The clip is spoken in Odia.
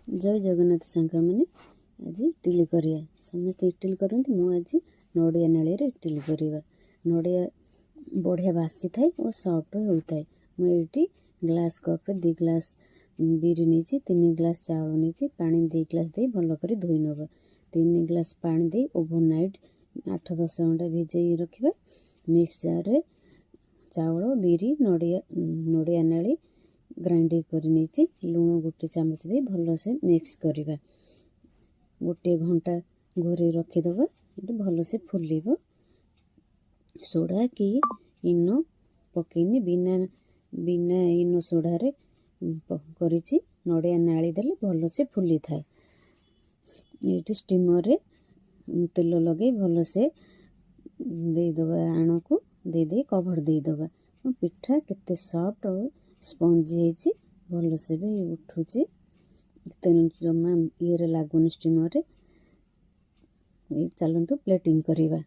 ଜୟ ଜଗନ୍ନାଥ ସାଙ୍ଗମାନେ, ଆଜି ଇଟିଲି କରିବା। ସମସ୍ତେ ଇଟିଲି କରନ୍ତି, ମୁଁ ଆଜି ନଡ଼ିଆ ନାଳିରେ ଇଟିଲି କରିବା। ନଡ଼ିଆ ବଢ଼ିଆ ବାସିଥାଏ ଓ ସଫ୍ଟ ହୋଇଥାଏ। ମୁଁ ଏଇଠି ଗ୍ଲାସ୍ କପ୍ରେ 2 ଗ୍ଲାସ୍ ବିରି ନେଇଛି, 3 ଗ୍ଲାସ୍ ଚାଉଳ ନେଇଛି। ପାଣି 2 ଗ୍ଲାସ୍ ଦେଇ ଭଲ କରି ଧୋଇ ନେବା। 3 ଗ୍ଲାସ୍ ପାଣି ଦେଇ ଓଭର ନାଇଟ୍ 8-10 ଘଣ୍ଟା ଭିଜେଇ ରଖିବା। ମିକ୍ସ ଜାର୍ରେ ଚାଉଳ, ବିରି, ନଡ଼ିଆ, ନଡ଼ିଆ ନାଳି ଗ୍ରାଇଣ୍ଡିଙ୍ଗ କରି ନେଇଛି। ଲୁଣ 1 ଚାମଚ ଦେଇ ଭଲସେ ମିକ୍ସ କରିବା। 1 ଘଣ୍ଟା ଘୋରେଇ ରଖିଦେବା, ଏଠି ଭଲସେ ଫୁଲିବ। ସୋଡ଼ା କି ଇନୋ ପକେଇନି, ବିନା ଇନୋ ସୋଡ଼ାରେ କରିଛି। ନଡ଼ିଆ ନାଳି ଦେଲେ ଭଲସେ ଫୁଲିଥାଏ। ଏଇଠି ଷ୍ଟିମରରେ ତେଲ ଲଗେଇ ଭଲସେ ଦେଇଦେବା। ଆଣକୁ ଦେଇଦେଇ କଭର୍ ଦେଇଦେବା। ପିଠା କେତେ ସଫ୍ଟ ଆଉ ସ୍ପଞ୍ଜି ହେଇଛି, ଭଲସେ ବି ଉଠୁଛି, ତେଣୁ ଜମା ଇଏରେ ଲାଗୁନି ଷ୍ଟିମରରେ। ଚାଲନ୍ତୁ ପ୍ଲେଟିଂ କରିବା।